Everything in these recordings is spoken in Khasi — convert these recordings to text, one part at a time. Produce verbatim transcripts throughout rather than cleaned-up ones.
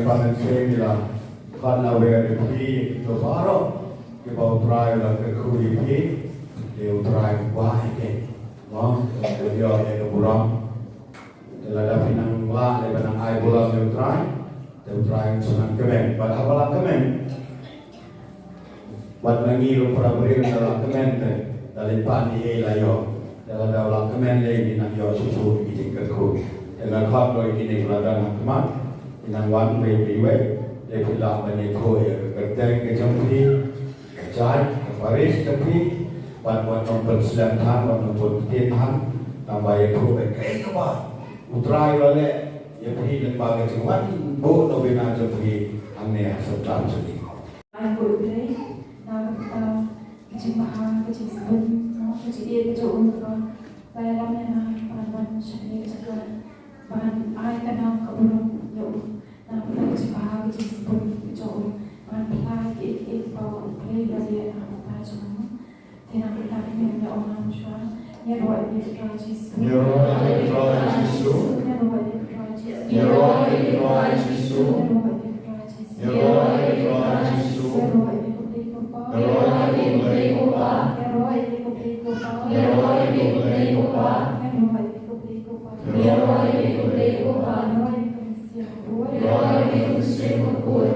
Ba ngan sngewthuh ïa la khot la wer ïa phi ïa kito baroh kiba U Trai u la kyrkhu ïa phi, ïa U Trai u kwah ïa ki. Mo, ïa ïa ka burom. Te lada phi nang wad leh ba nang ai burom ïa U Trai, te U Trai un sa nang kmen. Bad haba la kmen, wat na ngi ruh para briew, lada la kmen te, da leit pan ïa ei la ïoh. Te lada la kmen lei ngi nang ïoh shuh shuh ïa ki jingkyrkhu. Te nga khot ïa kine ba la don ha khmat, ki nang wan wei pa wei. Te phi lah ban ïathuh ïa ka kyrteng ka jong phi, ka jait, ka parish jong phi. Bad wat nang pynslem than, wat nang pynptieh than. Tang ba ïathuh ba kaei kaba U Trai u la leh ïa phi lyngba ka jingwan buh nobena jong phi hangne ha Central jong ngi. Ai nguh ïa U Blei na ka bynta ka jingbha, ka jingsbun, ka jingïeit ka jong u kaba la ïalam ïa nga ban wan sha kane ka jaka ban ai ka nam ka burom ïa u. Na ka bynta ka jingbha, ka jingsbun ka jong u ban phla kiei kiei kiba U Blei u la leh na ka bynta jong nga. Te na ka bynta kane ngi ong shuwa, ngi ïaroh ïa U Trai Jisu. Ngi ïaroh ïa U Trai Jisu. Ngi ïaroh ïa U Trai Jisu. Ngi ïaroh ïa U Trai Jisu. Ngi ïaroh ïa U Trai Jisu. Ngi ïaroh ïa U Blei Kpa. Ngi ïaroh ïa U Blei Kpa. Ngi ïaroh ïa U Blei Kpa. Ngi ïaroh ïa U Blei Kpa. Ngi ïaroh ïa U Blei Kpa. Ngi ïaroh ïa U Blei Kpa. Ngi ïaroh ïa U Blei Kpa. Ngi ïaroh ïa U Mynsiem Bakhuid.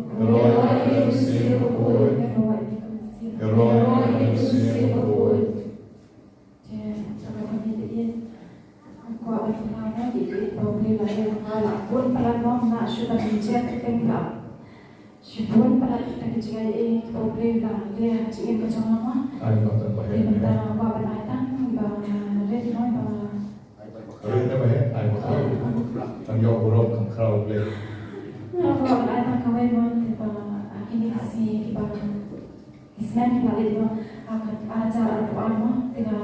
Ngi ïaroh ïa U Mynsiem Bakhuid. Ngi ïaroh ïa U Mynsiem Bakhuid. Ngi ïaroh ïa U Mynsiem Bakhuid. Ngi ïaroh ïa U Mynsiem Bakhuid. Ngi ïaroh ïa U Mynsiem Bakhuid. Te, sngewbha ïa phi. Nga kwah ban phla mo, ïa kiei kiei ba U Blei u la leh, nga la bun palat mo, nga shu ban ïa jia ka kyrteng ba. Shibun palat kita ki jingaiei kiba U Blei u la leh ha ka jingim ka jong nga mo. Ai, nga tang ba heh. Te mynta nga kwah ban ai tang ba rit mo ba. Rit ba heh, ai ba heh. Kan ïoh burom kham khraw U Blei. Nga kwah ban ai tang kawei mo, te ba, ah, kine ki sngi kiba Ki snem ki la leit noh, ha ka ar hajar arphew ar mo, te nga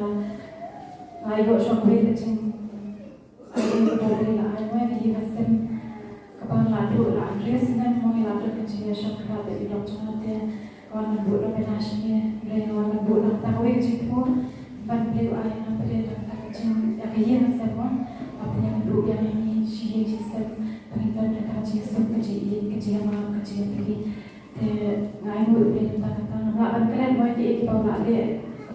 la ïoh shong wei ka jing, ka jingkyrkhu ba la ai mo, ka ïing ka sem kaba nga la duh la hynriew snem mo, nga la duh ka jingïashong kaba bad i lok jong nga te, ka wan ban buh nobena sha ngi, hynrei nga wan ban buh tang kawei ka jingkyrkhu ban Blei u ai nga pyrthei tang ka jing, ïa ka ïing ka sem mo, ba pynïaid buh ïa ngi shi ïing shi sem, ba ngin don ka jingsuk, ka jingïeit, ka jingïamap, ka jingïapyrkhat. Te nga ai nguh ïa U Blei mynta kata, ngam lah ban klet mo ïa kiei kiba u la leh,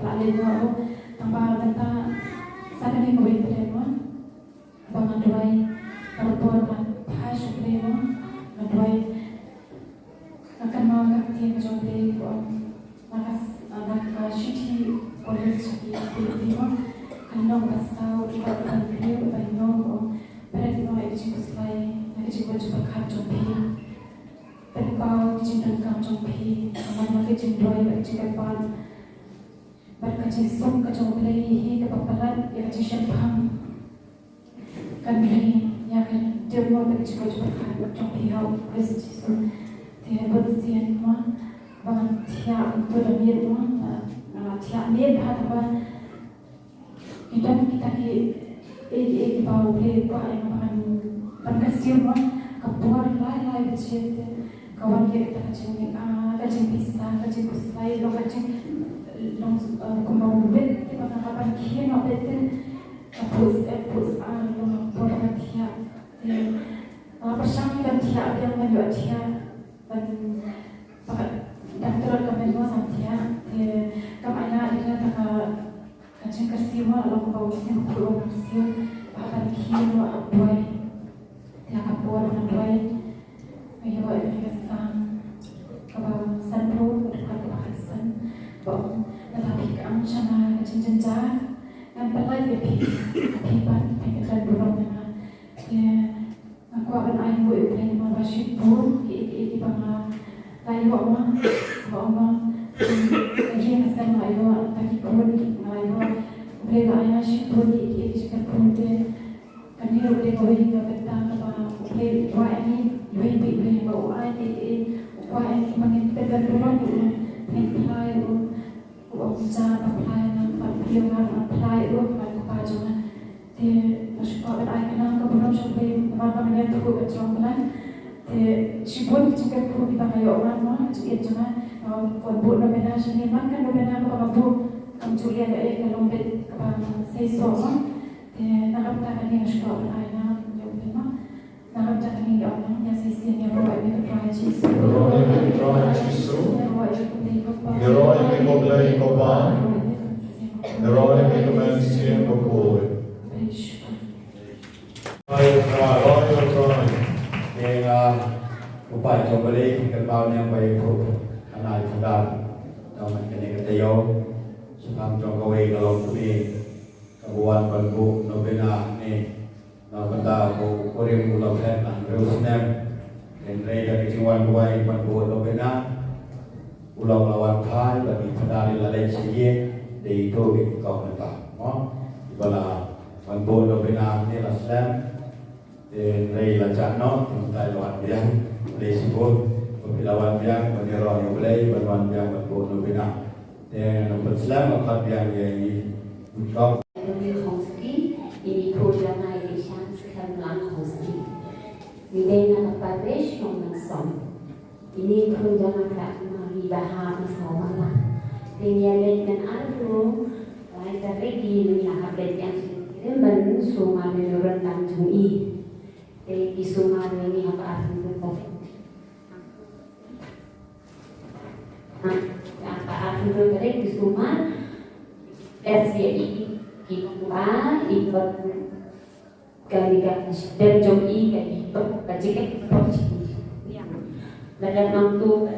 la leh noh ruh. Tang ba mynta sa kane kawei pat mo, ba nga duwai, baroh por nga phai sha U Blei mo, nga duwai, nga kynmaw ïa ka ktien ka jong U Blei ka ong, na ka, na ka shithi Korinth sha ki Philippi mo, ka lynnong ba saw, dkhot ba hynriew, ba hynñiew ka ong, bret noh ïa ka jingkhuslai na ka jingmut jingpyrkhat jong phi. Pynpaw ka jingdonkam jong phi, namar ka jingduwai bad ka jingkyrpad bad ka jingsuk ka jong U Blei hi kaba palat ïa ka jingshemphang. Kan ri ïa ka jingmut bad ka jingkyrpad jong phi ha U Khrist Jisu. Te bun sien mo ba ngan thiah kumta da miet mo, nga la thiah miet ha kaba Ki don kita ki, eh, eh, kiba U Blei u kwah ïa nga ban, ban kyrsiew mo, ka por lai lai baje te ka wan ïa kita ka jing, ah, ka jingpisa, ka jingkhuslai, long ka jing, long, eh, kumba u bit, kiba nga ban khie noh bit te ka pus, eh, pus, ah, long ka por ka thiah. Te, ah, pyrshang ban thiah, biang ban ïoh thiah, ban, ba, dang tlot ka met mo sa thiah. Te, kam ai na ïa kata ka Ka jingkyrsiew mo, long ba u Mynsiem Bakhuid u kyrsiew, ba ban khie ruh ha duwai. Te ha ka por ban duwai, nga ïoh ïa ka Salm kaba sanphew, ka dkhot kaba khatsan, ba ong, lada phi kyrpad sha nga ha ka jingjynjar, ngan pynlait ïa phi, ha phi pat phin ïa don burom ïa nga. Te Nga kwah ban ai nguh ïa U Blei namar ba shibun kiei kiei kiba nga la ïoh ma, ba ong ma, ka ïing ka sem nga la ïoh, ta ki khun nga la ïoh. U Blei u la ai nga shibun kiei kiei ki jingkyrkhu te. Kane ruh dei kawei ka bynta kaba U Blei u kwah ïa ngi, iwei pa iwei ba u ai kiei kiei, u kwah ïa ngi ba ngin pynbeit burom ïa u, ngin phla ïa u. U ong, "Ïa ba phla ïa nga, ba phi ïa nga, ba phla ïa u, ba u kpa jong nga." Te nga shu kwah ban ai ka nam ka burom sha U Blei namar ba ngan ïathuh ka jong ka nam. Te shibun ki jingkyrkhu kiba nga ïoh ban mo ha ka jingim jong nga. Nga kwah buh novena sha ngi, man ka novena kaba nga buh kam ju leh ïa ka long beit kaba seisoh mo. Te na ka bynta kane nga shu kwah ban ai nam ïa U Blei mo. Na ka bynta kane nga ong mo. Royal Troy. Royal Troy. Te nga u paid jong U Blei, kan baw niam bai pruh ana i Phadar. Tang man kane ka taïew. Sngewbha jong kawei ka long kmie kaba wan ban buh novena ne. Na ka bynta ba u kurim u la phet hynriew snem. Hynrei da ka jingwan duwai ban buh novena. U long la wan phai bad i Phadar i la leit sha ïing, dei ito ki kong nangta. Mo? Iba la wan buh novena ne la slem. Te hynrei la jah noh, te mynta i la wan biang. Dei shibun ba phi la wan biang ban ïaroh ïa U Blei, ban wan biang ban buh novena. Te ngan pynslem, nga khot biang ïa i kong. Ïa i Khongski, ïa i Khun Jngai, ïa i Shan Skhem Lang Khongski. Ngi dei na ka parish Nongmynsong. Ine i Khun Jngai ka Mari Baha Masaw Mala. Te ngi ïa leit ngan arphew lai tarik, ngi la hap leit ïa ngi ban sumar ïa u ryndang jong i. Te ki sumar ïa ngi haba arphew tarik. Haba arphew tarik ki sumar. Best ïa i, i ba, i ba. Ka, ka, ka, ka jingeh, ka, ka, ka jingeh. Lada nangtu, ka,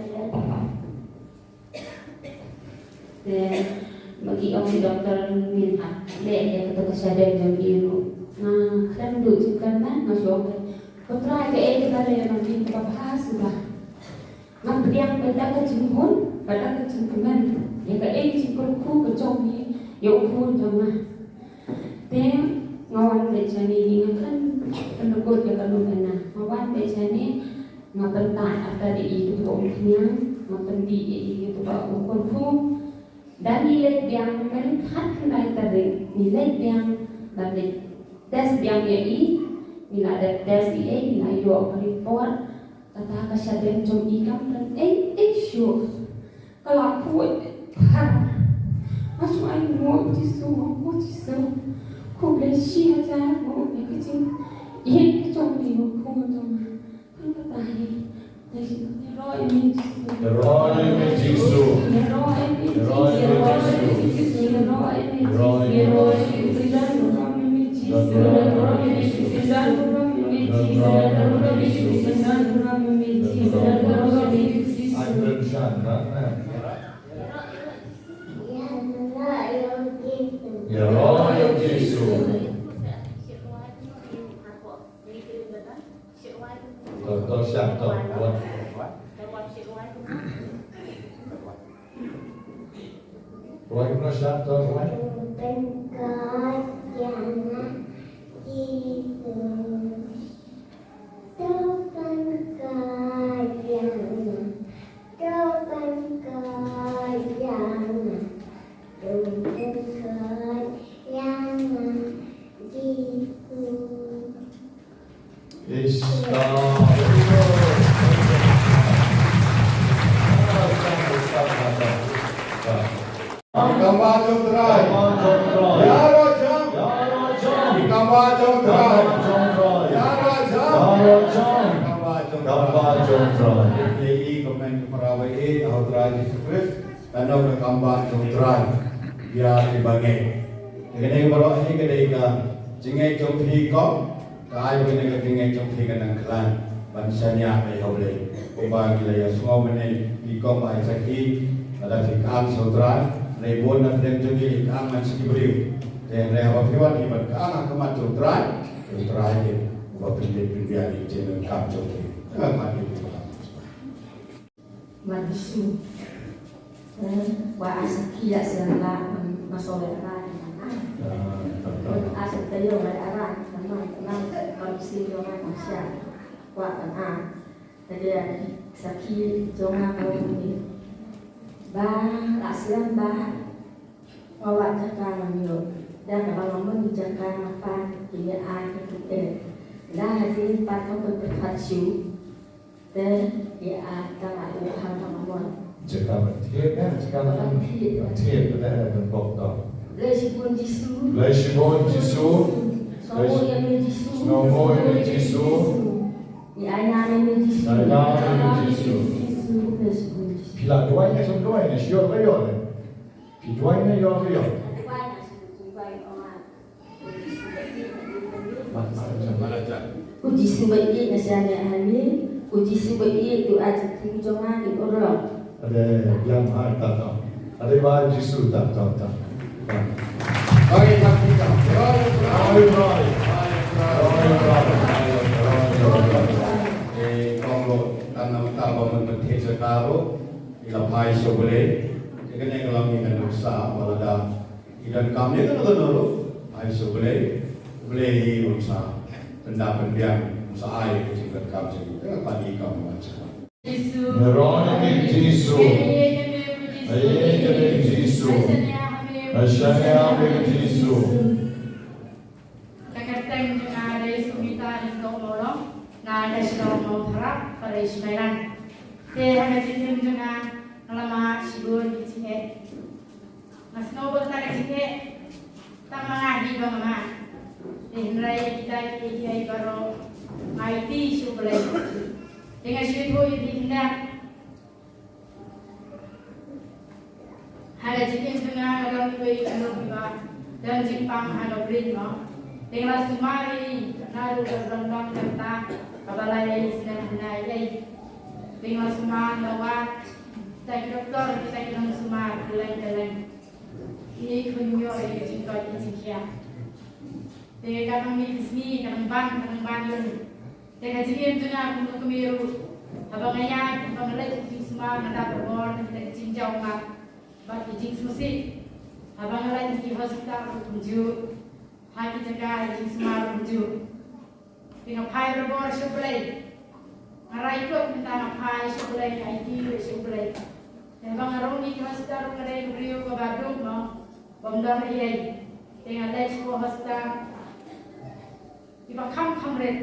te, ma ki ong ki doktor ngin hap leh ïa kato ka shadem jong i ruh. Nga khlem duh jingkmen, nga shu ong, ko Trai, kaei kaba leh ma ngi kaba bha suda. Nga pdiang bad da ka jinghun, bad da ka jingkmen ïa kaei ka jingkyrkhu ka jong ngi ïa u khun jong nga. Te nga wan beit shane, nga khlem pynrekod ïa ka novena. Nga wan beit shane, nga pyntat ïa ka dei ïa uto u khñiang, nga pyndih ïa ïa uto u kyrkhu. Da ngi leit biang, mynta khatkhyndai tarik ngi leit biang, da leit test biang ïa i, ngi la dep test ïa i, ngi la ïoh ka report. Kata ka shadem jong i kam don ei ei shuh. Ka la khuid phar. Nga shu ai nguh Jisu, nguh Jisu. Khublei shihajar nguh ïa ka jingïeit ka jong i, nguh ka jong i. Kata hi. Te shi ïaroh ïa me Jisu. Ïaroh ïa me Jisu. Ïaroh ïa me Jisu. Ïaroh ïa me Jisu. Ïaroh ïa u Jisu. To, to, shah, to. Wan. Wan, no, shah, to, wan. Ishta. Kam Bah jong U Trai. Kam Bah jong U Trai. Ïaroh jam. Ïaroh jam. Kam Bah jong U Trai. Kam Bah jong U Trai. Ïaroh jam. Ïaroh jam. Kam Bah jong U Trai. Kam Bah jong U Trai. Ïa i kmen ka para baieit ha U Trai Jisu Khrist. Kano ka kam Bah jong U Trai ïa kiba ngeit. Te kane baroh hi ka dei ka jingngeit jong phi kong. Ka ai ba kane ka jingngeit jong phi kan nang khlaiñ ban shaniah ïa U Blei. Kumba ngi la ïa sngew mynne, phi kong ba ai sakhi, lada phi kang sha U Trai, hynrei bun na pdeng jong ngi la kang man sha ki briew. Te hynrei haba phi wan hi ban kang ha khmat jong U Trai, U Trai hi uba pynbeit pynbiang ïa ki jingdonkam jong phi. Ka ngan ïa phi. Wan Jisu. Eh, wa a sakhi ïa sien la, mm, ma sole ra ni ma. Ah, ah, ah. A sakhi ïa wa ra, ma, ma, ma, ma, si yo ma, ma, sha. Wa, ah. Te ïa sakhi jong nga ko ni. Ba, la sien ba. Wa wa jaka ma nyo. Da ka ba ma mun jaka ma pa, ki ïa ai ki tu eh. Da ha ti pa ko ko pat shu. Te, ïa, ah, tang ah, ïa, ah, tang ah, mon. Jaka ba thied, eh, jaka ba thied. Ba thied, ba thied, ba pok to. Blei shibun Jisu. Blei shibun Jisu. Sngewnguh ïa me Jisu. Sngewnguh ïa me Jisu. Ïa, ai na me Jisu. Ai na me Jisu. Jisu, blei shibun Jisu. Phi la duwai ne, shim duwai ne, shu ïoh ka ïoh ne. Phi duwai ne, ïoh ka ïoh. Duwai ne, shim duwai, oh, ah. Jisu, Jisu, Jisu. Ku Jisu ba ïeit, nga shaniah ha me. Ku Jisu ba ïeit, duh ai jingtim jong nga kin urlong. Ade, biang ha ta ta. Ade ba Jisu ta ta ta. Hoi, ta ta ta. Hoi, hoi. Hoi, hoi. Hoi, hoi. Eh, kong lo, tan na ta ba man ba te sa ka ro. Ila phai sha U Blei. Te kane ka long ïa ka nuksa ba lada i donkam ïa kano kano ruh, phai sha U Blei. U Blei hi un sa pynda pynbiang, un sa ai ka jingdonkam jong ngi. Te nga pan ïa ka mon sha ka. Ngi rong ïa me Jisu. Ïa me Jisu. Ïa me Jisu. Ka kyrteng jong nga dei Sumita Lyngdoh Mawlong, na ka shnong Mawthadrah, Parish Mairang. Te ha ka jingim jong nga, nga la mad shibun ki jingeh. Nga sngew ba kata ka jingeh tang ma nga hi ba nga mad. Te hynrei kita kiei kiei baroh nga aiti sha U Blei. Te nga shu ïathuh ïa phi khyndiat. Ha ka jingim jong nga, nga don kawei ka lok kaba don jingpang ha ka bri mo. Te nga la sumar ïa i naduh ka dang dang kata kaba lai ei snem hynrei ei. Te nga la sumar, nga la wad kita ki doktor, kita ki nongsumar kylleng kylleng. Ki khun ïoh ïa ka jingkoit ka jingkhiah. Te ka dang mih ka sngi, ka dang ban, ka dang ban ïa u. Te ka jingim jong nga kum u kmie ruh, haba nga ïaid, haba nga leit ha ki jingsumar, nga dap barabor na kita ki jingjaw mat bad ki jingsngewsih. Haba nga leit ha ki hospital ruh kumjuh, ha ki jaka jingsumar ruh kumjuh. Te nga phai barabor sha U Blei. Nga rai kut mynta nga phai sha U Blei, nga aiti sha U Blei. Te haba nga rung ha ki hospital ruh nga dei u briew kaba duk mo, bym don ei ei. Te nga leit sha ka hospital kiba kham kham rit.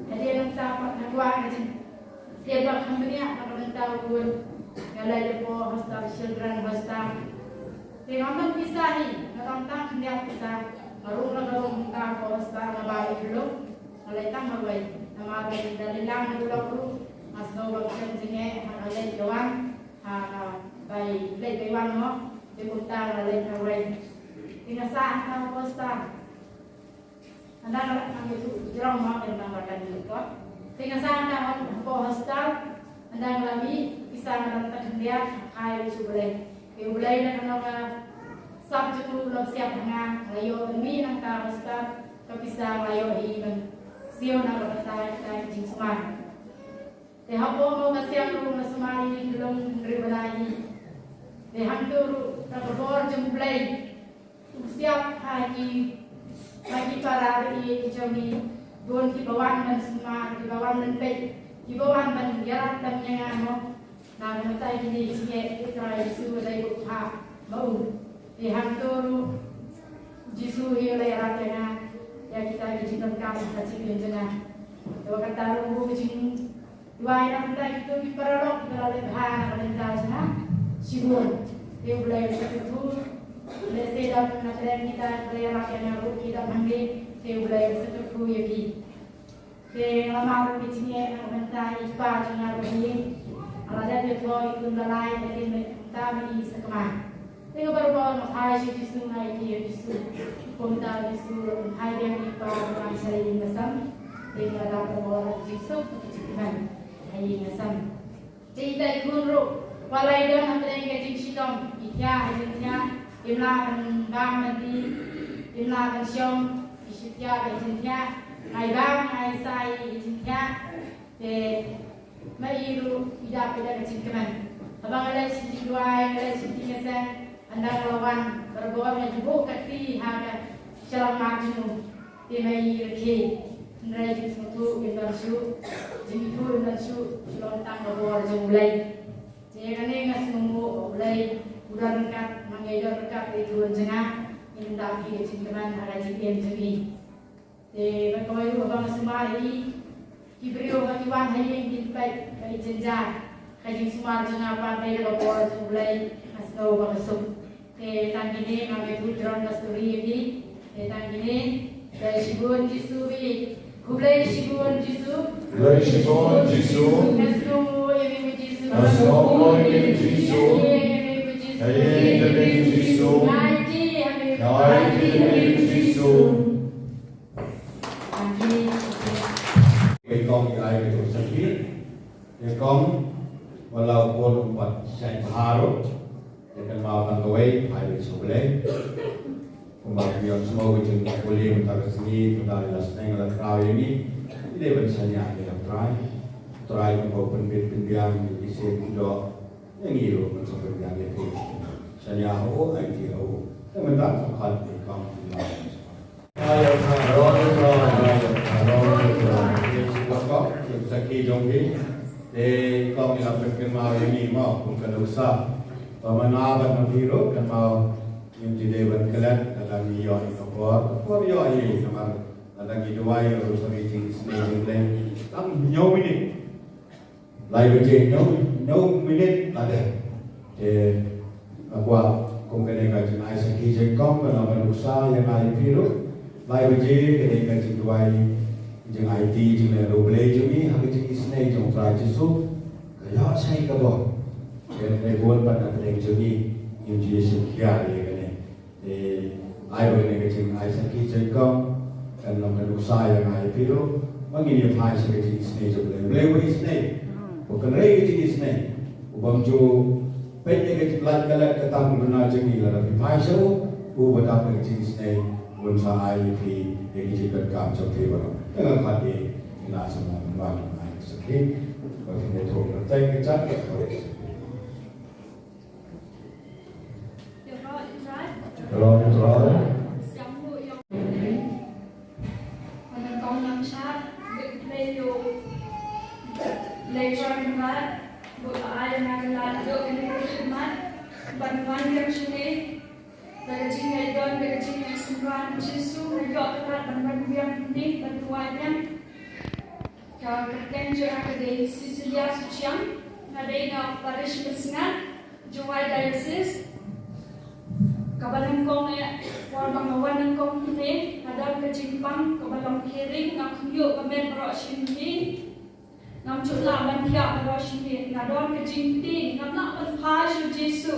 Hadien nangta pat nga kwah ka jingtip ba kham bniah na ka bynta u khun. Nga leit hapoh hostel, Children Hostel. Te ngam don pisa hi, nga don tang khyndiat pisa. Nga rung la ka rung hangta hapoh hostel, nga bai ïa u lum. Nga leit tang marwei. Namar ba da leit lang na u lok ruh, nga sngew ba ka shem jingeh, ha ka leit ka wan, ha ka bai leit bai wan mo. Te kumta nga leit marwei. Te nga sah hangta hapoh hostel. Ynda nga la, nga la ïathuh jrong mo, ynda nga la ïathuh jrong. Te nga sah ynda ha, hapoh hostel, ynda nga la mih, pisa nga la tang khyndiat, nga phai sha U Blei. Te U Blei na ka, na ka sap jong u u la siap ha nga, nga la ïoh ban mih na kata ka hostel, ka pisa nga la ïoh hi ban siew na ka bynta kita ki jingsumar. Te hapoh mo ka siang ruh nga sumar ïa ki lum hynriew bnai hi. Te hangto ruh da ka bor jong U Blei. U siap ha ki, ha ki para baieit ki jong ngi, bun kiba wan ban sumar, kiba wan ban peit, kiba wan ban ïarap tam ïa nga mo. Na ka bynta kine ki jingeh, U Trai Jisu u dei u phah ma u. Te hangto ruh Jisu hi u la ïarap ïa nga, ïa kita ki jingdonkam ha ka jingim jong nga. Te ba kata ruh u jing Duwai na ka bynta kito ki paralok kiba la leh bha na ka bynta jong nga. Shibun. Te U Blei un sa kyrkhu. Lehse dang na pdeng kita kiba la ïarap ïa nga ruh ki dang hangne. Te U Blei un sa kyrkhu ïa ki. Te nga la mad ruh ki jingeh na ka bynta i kpa jong nga ruh hi. Nga la dep ïathoh i khun ba lai, hadien ba i kpa ba i sakma. Te nga barabor nga phai sha u Jisu, nga aiti ïa u Jisu. Kumta u Jisu u la pynphai biang ïa i kpa ba wan sha la ïing la sem. Te nga dap barabor ha ka jingsuk, ha ka jingkmen ha ïing ha sem. Te ita i khun ruh, wat la i don hapdeng ka jingshitom, i thiah, i jingthiah, im lah ban bam ban tih, im lah ban shong, i shu thiah, i jingthiah, nga i bam, nga i sai, i jingthiah. Te ma i ruh i dap, i dap ka jingkmen. Haba nga leit sha jingduwai, nga leit sha jingïaseng, ynda nga la wan, barabor nga ju buh ka kti ha ka shyllangmat jong u. Te ma i rkhie. Hynrei jingsngewthuh im don shuh, jingithuh im don shuh, shu long tang ka bor jong U Blei. Te kane nga sngewnguh ba U Blei u don ryngkat, ma ngi don ryngkat ïa i khun jong nga, ngin dap hi ka jingkmen ha ka jingim jong ngi. Te ban kawei ruh haba nga sumar ïa i, ki briew ba ki wan ha ïing kin peit ba i jynjar. Ka jingsumar jong nga pat dei da ka bor jong U Blei, nga sngew ba nga suk. Te tang kine nga mut jrong ka story ïa phi. Te tang kine, Blei shibun Jisu bad khublei shibun Jisu. Blei shibun Jisu. Nga sngewnguh ïa me Jisu. Nga sngewnguh ïa me Jisu. Nga ïeit ïa me Jisu. Nga ïeit ïa me Jisu. Kong ïa ai ka jong sakhi. Ïa kong, wat la u Paul um pat shait bha ruh, ïa kynmaw tang kawei, phai beit sha U Blei. Kumba ngi ïohsngew ka jingpule mynta ka sngi, mynta ïa la sneng la khraw ïa ngi. Ngi dei ban shaniah ïa U Trai. U Trai kumba u pynbit pynbiang ïa ki sien ki doh. Ïa ngi ruh ngan sa pynbiang ïa phi. Shaniah ha u, aiti ha u. Te mynta ka khot ïa kong. Sakhi jong ngi, te kong ïa la pynkynmaw ïa ngi mo, kum ka nuksa. Ba ma nga bad ma phi ruh kynmaw ngim ju dei ban klet, lada ngi ïoh ïa ka por, ka por ïoh ïa ngi namar lada ngi duwai ïa u rosary jingisynei jingleh tang hynñiew minit. Lai baje hynñiew, hynñiew minit la dep. Te nga kwah kum kane ka jingai sakhi jingkong, kane ka nuksa ïa nga ïa phi ruh. Lai baje kane ka jingduwai, jingaiti jingleh U Blei jong ngi ha ka jingisynei jong U Trai Jisu. Ka ïoh shai ka bor. Te kane bun pat na pdeng jong ngi, ngim ju ïashim khia ïa kane. Te ai ba kane ka jingai sakhi jingkong kan long ka nuksa ïa nga ïa phi ruh ba ngin ïa phai sha ka jingisynei jong U Blei. U Blei uba isynei, u kynrei ka jingisynei, u bym ju peit ïa ka jinglait ka let ka tam ka duna jong ngi. Lada phi phai sha u, u ba dap ka jingisynei, un sa ai ïa phi ïa ka jingdonkam jong phi baroh. Te nga khot ïa ki na sngewbha ban ai sakhi ba phin ïathuh kyrteng ka jait ka khot. Ïaroh ïa U Trai. Ïaroh ïa U Trai. Sngewbha ïa U Trai. Ban kong lam sha, bit play ïa U Blei Trai Kynrad, bad ba ai ïa nga ka lad ïoh kane ka khidmat ban wan biang shane. Da ka jingïadon, da ka jingïasumar U Jisu, nga ïoh ka lad ban wan biang hangne, ban duwai biang. Ka kyrteng jong nga ka dei Cecilia Suchiang, nga dei na parish Mynsngat, Jowai Diocese. Kaba nyngkong eh, por ba nga wan nyngkong hangne, nga don ka jingpang kaba long hearing, nga khynñiuh ka met baroh shi mynsiem. Ngam ju lah ban thiah baroh shi mynsiem, nga don ka jingtieng, ngam lah ban phai sha U Jisu.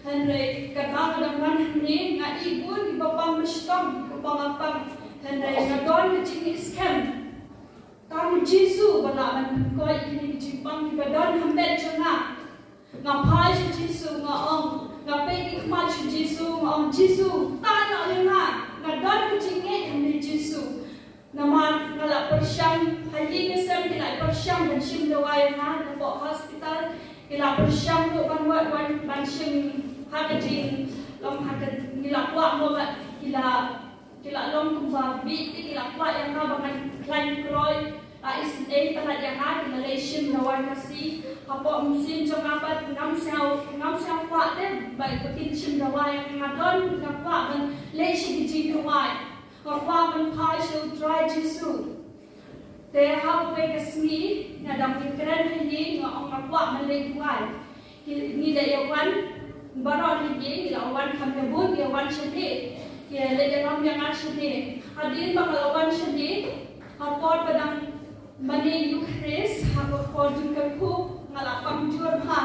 Hynrei katba nga dang wan hangne, nga ïohi bun kiba pang ba shitom, kiba pang ba pang. Hynrei nga don ka jingïeit skhem. Tang U Jisu uba lah ban pynkoit ïa kine ki jingpang kiba don ha met jong nga. Nga phai sha U Jisu, nga ong, nga peit ki khmat sha U Jisu, nga ong, Jisu, tang ïa nga, nga don ka jingngeit ha me Jisu. Namar nga la pyrshang, ha ïing ha sem ki la pyrshang ban shim dawai ïa nga, napoh hospital ki la pyrshang ruh ban wad, ban, ban shim ha ka jing, long ha ka, ngi la kwah mo ba ki la Ki la long kumba bieit te ki la kwah ïa nga ba ngan khlaiñ kloi. La isynei palat ïa nga, ki la leit shim dawai Khasi. Hapoh mynsiem jong nga pat ngam sngew, ngam sngew kwah te ba kin shim dawai ïa nga, don nga kwah ban leit sha ki jingduwai. Nga kwah ban phai sha U Trai Jisu. Te ha kawei ka sngi nga dang kren ha ïing, nga ong nga kwah ban leit duwai. Ki, ngi la ïa wan baroh, ngi, ngi la wan kham ïa bun, ngi ïa wan shane. Ki la ïalam ïa nga shane. Hadien ba nga la wan shane, ha por ba dang mane Eucharist, ha ka por jingkyrkhu, nga la pang jur bha.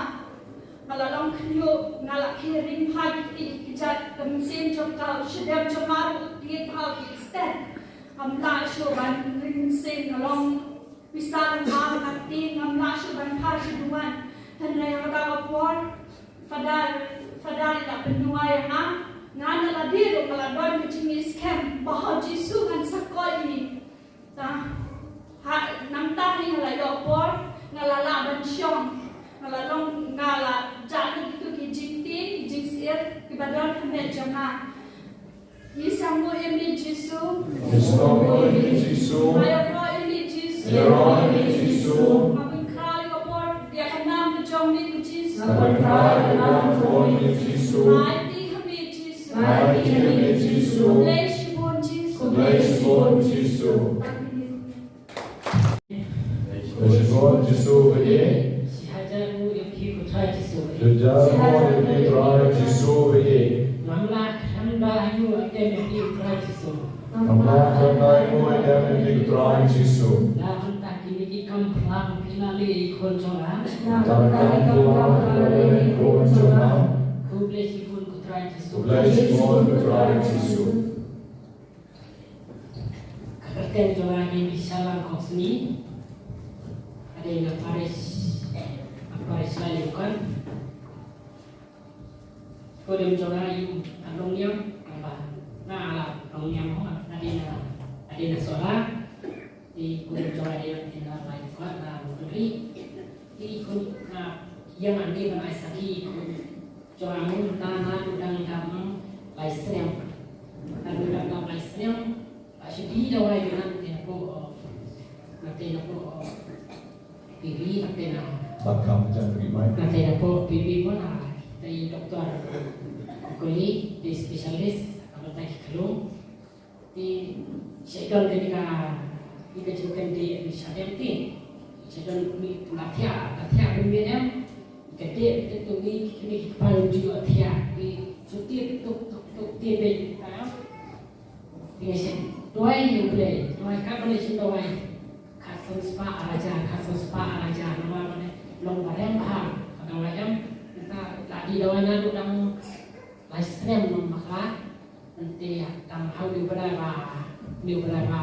Nga la long khynñiuh, nga la khie ring bha ki, ki, ki jait ka mynsiem jong ka, u shadem jong nga ruh u tied bha, u tied stet. Ngam lah shuh ban ring mynsiem, nga long pisa lyngba, nga tieng, ngam lah shuh ban phai sha duwan. Hynrei ha kata ka por, Father, Father i la pynduwai ïa nga, nga na lade ruh nga la don ka jingïeit skhem ba ha U Jisu ngan sa koit ïa ngi. Ta, ha, nangta hi nga la ïoh por, nga la lah ban shong, nga la long, nga la jah lut ïa kito ki jingtieng, ki jingsyier kiba don ha met jong nga. Ngi sngewbha ïa me Jisu. Ngi sngewbha ïa me Jisu. Ïaroh ïa me Jisu. Ïaroh ïa me Jisu. Nga pynkhraw ïa ka por, ïa ka nam ka jong me ko Jisu. Nga pynkhraw ïa ka nam ka jong me Jisu. Nga aiti ha me Jisu. Nga aiti ha me Jisu. Khublei shibun Jisu. Khublei shibun Jisu. Amen. Khublei shibun Jisu ba ïeit. Shi hajar nguh ïa phi ko Trai Jisu ba ïeit. Shi hajar nguh ïa phi Trai Jisu ba ïeit. Ngam lah khlem da ïa u dem ïa phi ko Trai Jisu. Ngam lah khlem da ïa u dem ïa phi ko Trai Jisu. Na ka bynta kine ki kam phlang phi la leh ïa i khun jong nga. Na ka bynta kine ki kam phlang phi la leh ïa i khun jong nga. Khublei shibun ko Trai Jisu. Khublei shibun ko Trai Jisu. Ka kyrteng jong nga dei Bishalang Khongsni. Ïa parish, parish Laitumkhrah. Ko dem jong nga ïa ka Nongniam, ba nga la Nongniam mo, nga dei na, nga dei na Sohra. Te ko dem jong nga ïa ka Laitumkhrah, na Nongkynrih. Te ko nga ïa nga dei ban ai sakhi ko jong nga mo, ta na tu dang dam lai snem. Na tu dang dam lai snem. Ba shu dei da wai ngan te na ko, ngan te na ko, P B ngan te na. Ba kam jam ri mai. Ngan te na ko P B mo na, te doktor kuli, te specialist, apa te ki klung. Te sha don te ni ka, ni ka jingkyndiah ni sha dem te. Sha don ni pula thia, ka thia pun binem. Ka te te tu ni, ni ki kpal ju thia. Ni shu te tuk tuk tuk te be. Te nga shu duwai ïa U Blei, duwai katba leit shu duwai. Khatsan spah rajar, khatsan spah rajar, namar ba long ba rem bha ka dawai em. Mynta la dei dawai naduh dang lai snem mynta. Mynta tang ha u dei u Blei ba, u dei u Blei ba,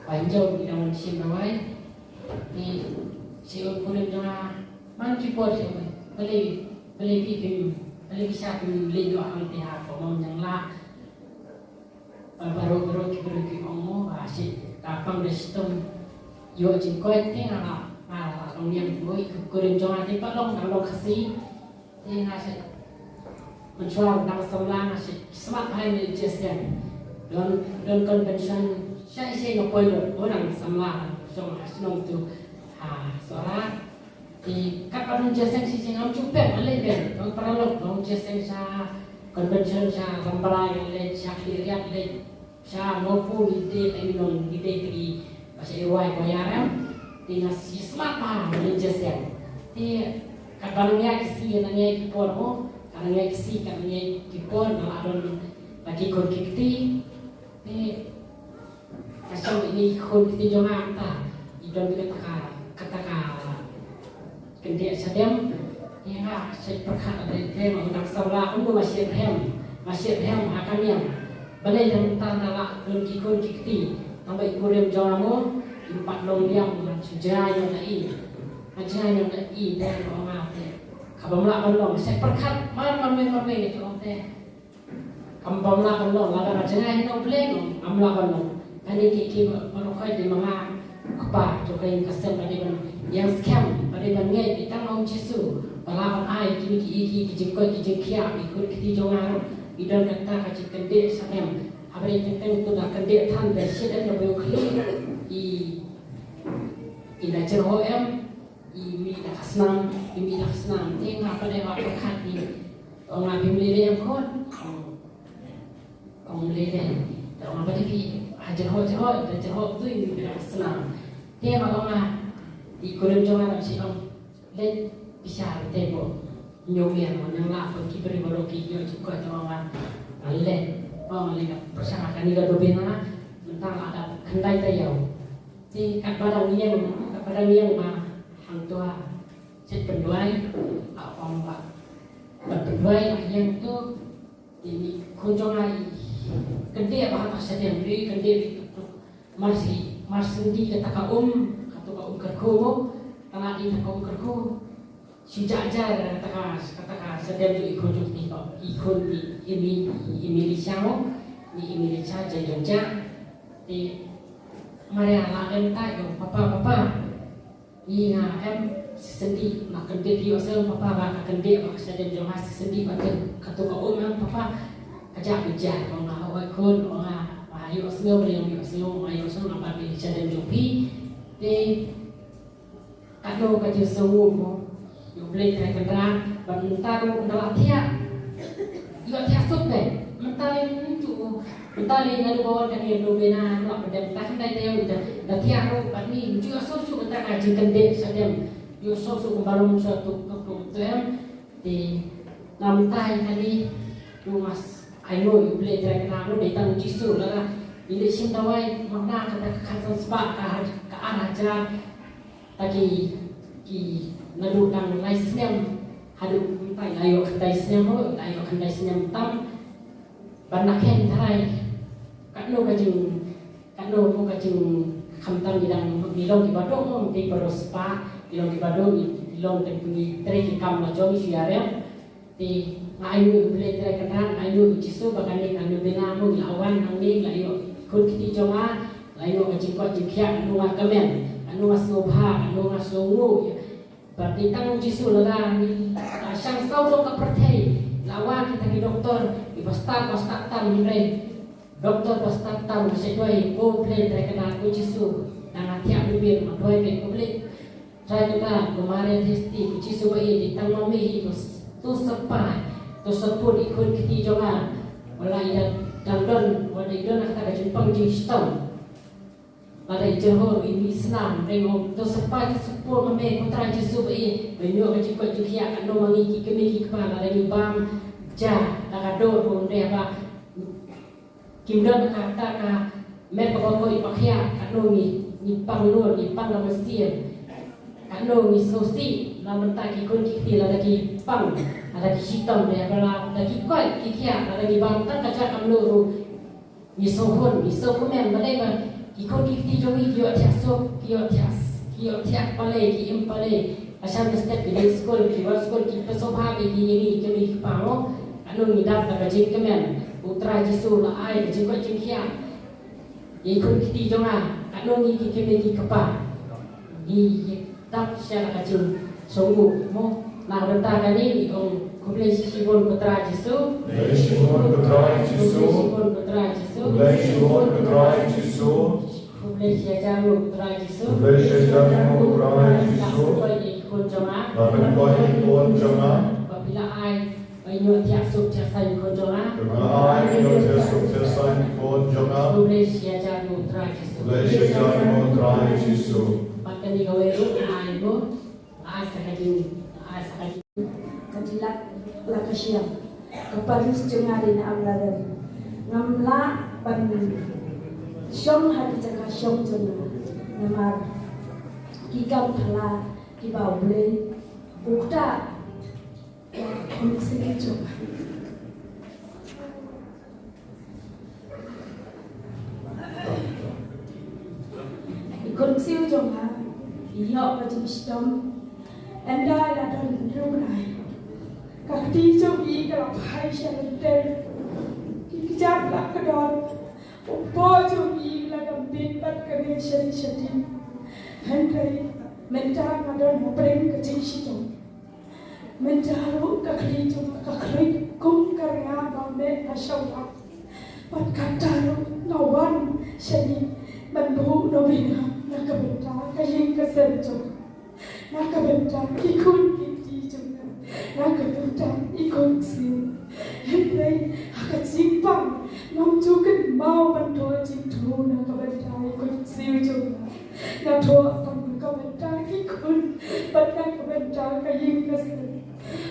ba ngi dang wan shim dawai. Te shu kurim jong nga man ki por shu balei, balei phi phim, balei phi shah phim leit noh hangte ha, ko mom nyang lah. Ba baroh baroh ki briew ki ong mo ba shi ka pang da shitom ïoh jingkoit te nga la, nga la long niam mo i kurim jong nga te pat long dang long Khasi. Te nga shi mynshuwa dang samla nga shi smat bha ïa me Jessian. Don, don convention shai shai nga poi lut, oh dang samla shong ha shnong tu ha Sohra. Te katba don jingïaseng shi jingam shu pep ha lehbeiñ, long paralok, long jingïaseng sha convention, sha Rambrai leit, sha Khliehriat leit, sha Mawpud leit, te ngi long ngi dei te ngi ba sha A Y choir em. Te nga shu smat bha ha leit jingïaseng. Te katba nang ïaid ki sngi nang ïaid ki por mo, katba nang ïaid ki sngi katba nang ïaid ki por nga la don la ki khun ki kti. Te ka shong ine i khun kti jong nga mynta i don kata ka, kata ka kyndiah shadem. Ïa nga sa pyrkhat lade te ma u dang samla kumno nga shet rhem, nga shet rhem ha ka niam. Balei te mynta nga la don ki khun ki kti, tang ba i kurim jong nga mo i pat long niam, nga shu jngai ïa nga i, nga jngai ïa nga i te nga ong nga te ka bym lah ban long, sa pyrkhat mar mar me mar me nga ong te. Kam bym lah ban long, lada nga jngai na U Blei ngam lah ban long. Kane ki ki ba, ba ruh khoit dei ma nga u kpa jong ka ïing ka sem ba dei ban ïeng skhem, ba dei ban ngeit ïa tang ma U Jisu ba lah ban ai kine ki, ki, ki jingkoit ki jingkhiah, ki khun ki kti jong nga ruh ki don kata ka jingkyndiah shadem. Haba ïa teng teng tu da kyndiah than da shadem da ba ïoh khlieh i, i da jyrhoh em. I mih da ka snam, i mih da ka snam. Te nga pat dei ba pyrkhat i. Ong nga phim lei lei em khun. Ong lei lei. Te ong nga pat dei phi ha jyrhoh jyrhoh, da jyrhoh tu i mih da ka snam. Te ba ong nga i kurim jong nga dang shu ong leit pisa te bo. Ñiewmian mo ñiang lah ko ki briew baroh ki ñiew jingkoit te ong nga leit. Ong leit ka pyrshang ha kane ka dohbeiñ na mynta la da khyndai taïew. Te katba dang ïeng, katba dang ïeng ba hangto ha shet pynduwai, la ong ba ban pynduwai la ïeng to. Te i khun jong nga i kyndiah ba ha ka shadem, i kyndiah i tuk tuk. Mar shi, mar shi dei kata ka um, kata ka um kyrkhu mo, ka la dei kata ka um kyrkhu. Shu jah jar kata ka, kata ka shadem jong i khun jong i, i khun i, i mi, i Milicha mo, i Milicha jai jong ja. Te Maria la dem ta jong papa, papa. Ni nga em shisien dei, ma kyndiah ïoh shisien papa ba ka kyndiah ba ka shadem jong nga shisien dei ba ka, katu ka um em papa. Ka jah ba jah, ong nga oi khun, ong nga ba ïoh shisien, ba ïoh shisien, ong nga ïoh shisien, nga ba ka shadem jong phi. Te Katno ka jingsngew mo, ïa U Blei Trai Kynrad, bad mynta ruh ynda la thiah. Ïa thiah suk de, mynta lei mynta, mynta lei naduh ba wan kane ïa U Blei na la pdem ta khyndai taïew ynda thiah ruh bad ni, ym ju ïohsngew shuh kata ka jingkyndit shadem. Ïohsngew shuh kumba long shuwa tuk tuk tuk tu em. Te na mynta ïa kane ruh nga ai nguh ïa U Blei Trai Kynrad ruh dei tang U Jisu lada i leit shim dawai mynta kata ka khatsan spah ka ar hajar. Ta ki, ki naduh dang lai snem haduh mynta la ïoh khyndai snem mo, la ïoh khyndai snem tam. Ban na khein tharai katno ka jing, katno mo ka jing Khamtam ngi dang ngi long kiba duk, ngi baroh spah, ngi long kiba duk, ngi long, te ngi trei ki kam la jong ngi shu ïarem. Te nga ainguh ïa U Blei Trai Kynrad, nga ainguh ïa U Jisu ba kane ka novena mo ngi la wan hangne, ngi la ïoh khun kti jong nga, la ïoh ka jingkoit jingkhiah, katno nga kmen, katno nga sngewbha, katno nga sngewnguh. Bad dei tang U Jisu lada ngi la shang saw dong ka pyrthei, la wan kita ki doktor, kiba stad ba stad tam, hynrei doktor ba stad tam ka shu duwai, ko U Blei Trai Kynrad, ko Jisu, da nga thiah bymman, nga duwai beit, ko U Blei Trai Kynrad, ko Maria Theisotti, ko Jisu ba ïeit, dei tang ma me hi to, to syrpai, to syrpud ïa ki khun kti jong nga. Wat la i dang don, wat la i don ha kata ka jingpang jingshitom, lada i jyrhur, i mih snam, hynrei to syrpai, to syrpud ma me, ko Trai Jisu ba ïeit, ba ïoh ka jingkoit jingkhiah, katno ma ngi ki kmie ki kpa, lada ngi bam ja da ka dur, hynrei ba kim don kata ka met kaba koit ba khiah, katno ngi, ngi pang lun, ngi pang la mynsiem, katno ngi sngewsih na bynta ki khun ki kti, lada ki pang, lada ki shitom, lada ki koit ki khiah, lada ki bam tang ka jaka mluh ruh. Ngi sngewhun, ngi sngewkmen, balei ba ki khun ki kti jong ngi ki ïoh thiah suk, ki ïoh thiah, ki ïoh thiah balei, ki im balei. Ka shah mynstep ki dei skul, ki wan skul, ki pynshong bha ïa ki, ïa ngi ki kmie ki kpa mo. Katno ngi dap da ka jingkmen, U Trai Jisu la ai ka jingkoit jingkhiah ïa ki khun ki kti jong nga. Katno ngi ki kmie ki kpa, ngi dap sha ka jingsngewbha mo. Na ka bynta kane ngi ong khublei shibun ko Trai Jisu. Khublei shibun ko Trai Jisu. Khublei shibun ko Trai Jisu. Khublei shibun ko Trai Jisu. Khublei shi hajar nguh ko Trai Jisu. Khublei shi hajar nguh ko Trai Jisu. Nga pynkoit ïa ki khun jong nga. Nga pynkoit ïa ki khun jong nga. Ba phi la ai ba ïoh thiah suk thiah saiñ ki khun jong nga. Ba phi la ai ba ïoh thiah suk thiah saiñ ki khun jong nga. Khublei shi hajar nguh ko Trai Jisu. Khublei shi hajar nguh ko Trai Jisu. Bad kane kawei ruh nga ai mo. Ai sa ka jing, ai sa ka jing. Ka jingïalap la ka shyiap. Ka paris jong nga dei na Amlarem. Ngam lah ban shong ha ki jaka shong jong nga. Namar ki kam thala kiba U Blei u ktah. Khun ksiew jong nga. I khun ksiew jong nga i ïoh ka jingshitom. Ynda i la don hynriew bnai, ka kti jong i ka la phai sha lynter. Ki kjat la kdor. U kpoh jong i la dang bit bad kane shadien shadien. Hynrei mynta nga don hapdeng ka jingshitom. Mynta ruh ka khlieh jong nga ka khluit kum ka rnga ba meh ha shyllangmat. Bad kata ruh nga wan shane ban buh novena na ka bynta ka ïing ka sem jong nga, na ka bynta ki khun ki kti jong nga, na ka bynta i khun ksiew. Hynrei ha ka jingpang ngam ju kynmaw ban thoh jingthoh na ka bynta i khun ksiew jong nga. Nga thoh tang na ka bynta ki khun bad na ka bynta ka ïing ka sem.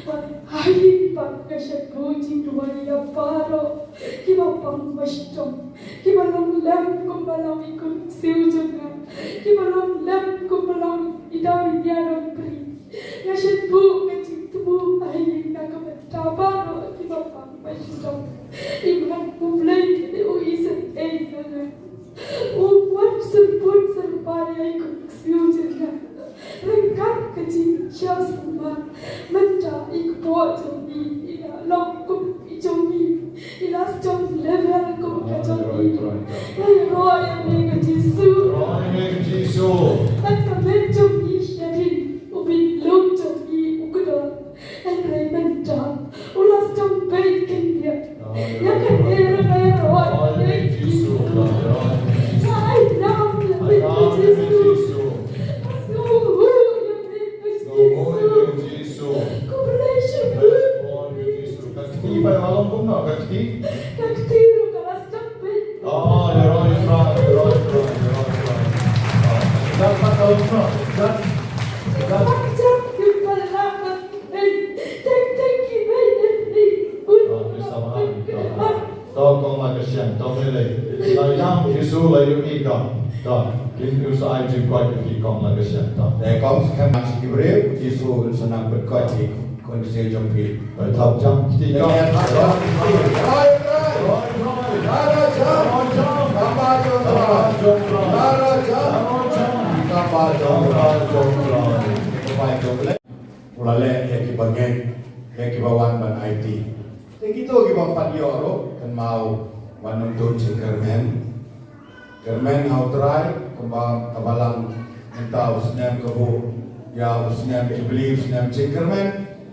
Bad ha ïing pat nga shait buh jingduwai ïa baroh kiba pang ba shitom, kiba long lem kumba long i khun ksiew jong nga, kiba long lem kumba long i Daw Ïarombri. Nga shait buh ka jingthmu ha ïing na ka bynta baroh kiba pang ba shitom. I Blei u dei u isynei ïa nga. U wan syrpud syrpai ïa i khun ksiew jong nga. Ryngkat ka jingsngewsih ma mynta i kpoh jong i i la long kum i jong i, i la shitom level kum ka jong i. Ngi ïaroh ïa me ko Jisu. Ïaroh ïa me ko Jisu. Bad ka met jong i shadien, u bit lum jong i u kdor. Hynrei mynta u la shitom beit khyndiat. Ïa kane ruh nga ïaroh ïa me ko Jisu. Nga ai nam ïa me ko Jisu. Nga sngewnguh ïa me ko Jisu. Khublei shibun. Ka kti ba la long kumno ka kti? Ka kti ruh ka la shitom beit. Ah, ïaroh ïa U Trai, ïaroh ïa U Trai, ïaroh ïa U Trai. Ah, ïa ka long kumno? Ïa ka. Ïa ka. Teng teng ki bei. Ah, ki sa ba. To kong la ka shiang, to me lei. La ïam Jisu la ïohi ka. To, kin ïoh sa ai jingkoit ïa phi kong la ka shiang, to. Te kong sa khem ki briew, Jisu sa nang pynkoit ïa ki khun ksiew jong phi. Bai thap jam kti kong. Bai thap jam. Bai, bai. Bai, bai. Bai, bai. Bai, bai. Bai, bai. Kpa jong, kpa jong, kpa jong. U la leh ïa kiba ngeit, ïa kiba wan ban aiti. Te kito kiba pat ïoh ruh, kynmaw ban ym tun jingkyrmen. Kyrmen ha U Trai, kumba ka balang mynta u snem ka buh ïa u snem Jubili, u snem jingkyrmen.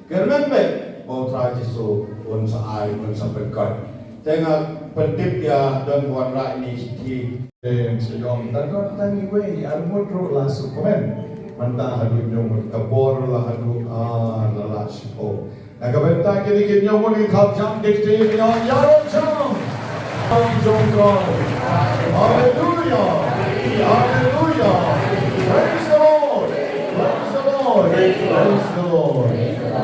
Kyrmen beit ba U Trai Jisu un sa ai, un sa pynkut. Te nga pyntip ïa don ba wanrah ine i shithi. Em, sha ïong, tang don tang iwei, ar ngut ruh la sngewkmen. Mynta haduh hynñiew ngut, ka bor la haduh ar, la lah shiphew. Na ka bynta kine ki hynñiew ngut, ngin thap jam ki kti, ki ïong, ïaroh jam. Haleluya. Haleluya. Praise the Lord. Praise the Lord. Praise the Lord.